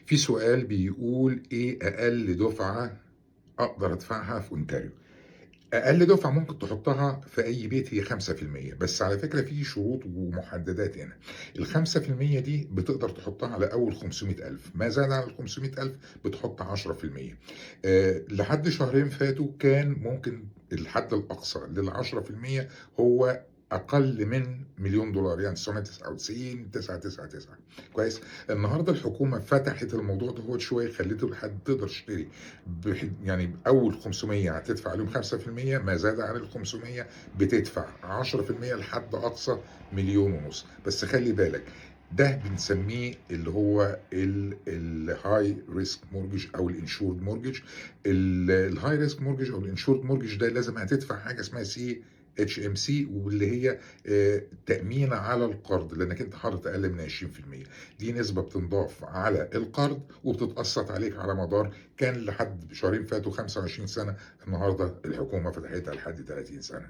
في سؤال بيقول إيه أقل دفعة أقدر أدفعها في أونتاريو؟ أقل دفعة ممكن تحطها في أي بيت هي 5%، بس على فكرة في شروط ومحددات هنا. ال5% دي بتقدر تحطها على أول 500,000، ما زاد عن ال500,000 بتحط 10%. لحد شهرين فاتوا كان ممكن الحد الأقصى لل10% هو أقل من مليون دولار، يعني 999,999. كويس؟ النهارده الحكومة فتحت الموضوع ده شوية، خليته لحد تقدر تشتري يعني أول 500 هتدفع عليهم 5%، ما زاد عن ال 500 بتدفع 10% لحد أقصى مليون ونص. بس خلي بالك ده بنسميه اللي هو ال high risk mortgage او ال insured mortgage. ال high risk mortgage او ال insured mortgage ده لازم هتدفع حاجة اسمها CHMC، واللي هي تأمين على القرض، لانك انت حاطط اقل من 20%. دي نسبه بتنضاف على القرض وبتتقسط عليك على مدار، كان لحد شهرين فاتوا 25 سنه، النهارده الحكومة فتحتها لحد 30 سنة.